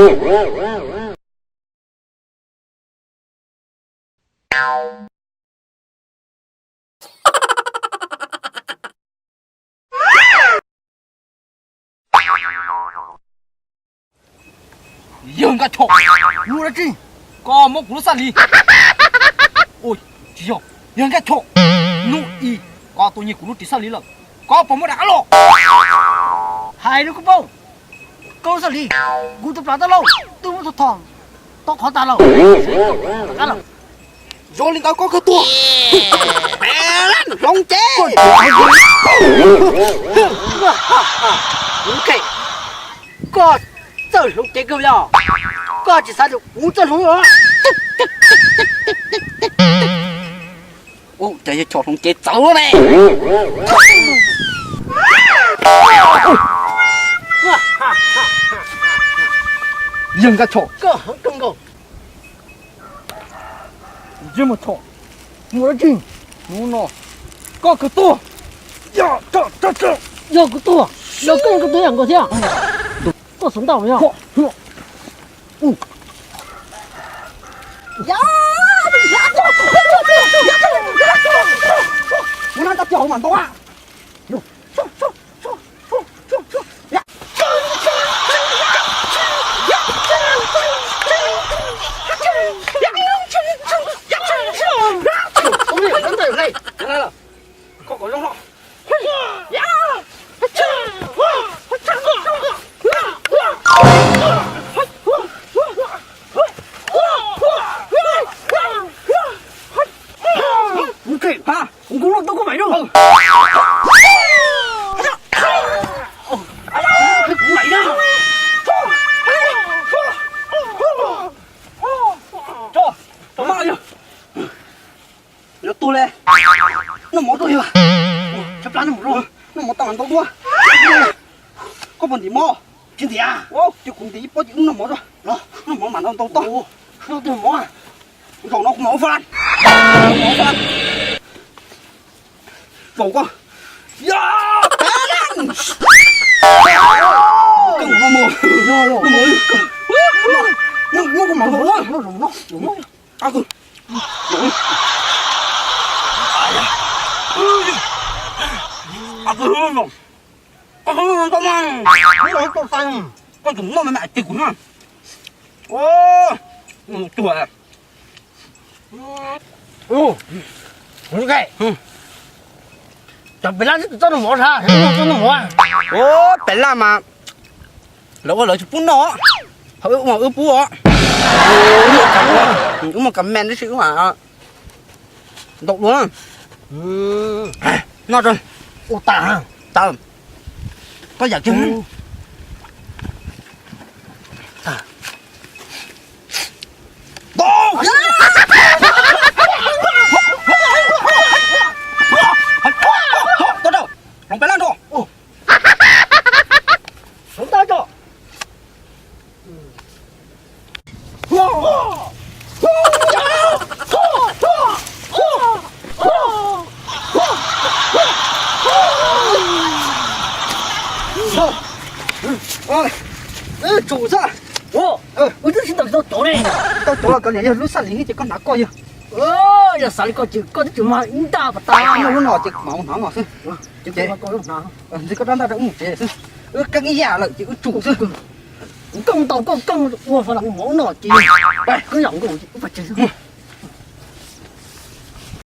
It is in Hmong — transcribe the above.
Yawg Nkaj Chom, ua dab tsi? Koj muab kuv lub xaj li. Ua, tsis yog, yawg Nkaj Chom, hnub i koj tuaj nyiag kuv lub ris xaj li lawm, koj puas muab rov qab los? Hais rau koj paub, koj lub xaj li kuv tus plas tab lauj, twb muab thom thom tau qhov tas lawm, rov qab lawm. Zoo li ntawd koj kawg tuag. Peb lab hloov cev. Koj txawj hloov cev kawg li os. Koj tsis xav tias kuv txawj hloov los? Ua cas yawg Chom hloov cev txawv ne? Yawg Nkaj Chom, koj heev kawg nkaus. Yawg Chom, hnub no koj kawg tuag. Yog kuv tuag, yog koj, koj tuag yam nkaus thiab. Koj xav ntau yog. Ua no tau cov hauv mam ntau a. Koj kom zoo. Kuv khev pab, kuv kuv loj tau koj maiv rau. Kuv maiv na. Tso, tso maj yog. Lawv tuag li. Noj mov rau yog. Tshaib plab noj mov rau. Noj mov tau ntau dua. Koj puas ntim mov? Tsis ntim. Ces kuv ntim ib pob ces wb noj mov rau. Los, noj mov mam noj ntau toj. Noj twg mov? Zaum no kuv mam ua faj laj. Zaum koj. Koj mus no mus. Muab kuv mam ua. Koj tus noj me me ces kuv na. Ua, tuag. Cov pem laj twb tsis txawj noj mov sas, txawj noj mov. Ua, pem laj mas lawv ua lawv tsis pub noj, ho wb ua wb pub os. Wb muaj kas me tab sis wb mam ntau dua. Noj tso. Ua tas, tas. Koj yam kiag. Hloov peb lab nrog. Hloov tas tso. Tsum xwb. Ua, wb twb sib ntaus tsis tau cov ne. Tau cov los cov niam yog lub xaj li ces koj hnav koj yog. Yog xav li koj ces koj twb tsis mag ib ntaj pas tas. Muaj lub no ces mam ua hnav no xwb. Ces ntxiv koj rab ntaj rau wb mus tsev xwb. Wb keeb ib yam lawm ces wb tsum xwb. Kuv keej tau koj keej ua faj las mus mov no ces koj yam nkaus ces wb pais tsev xwb.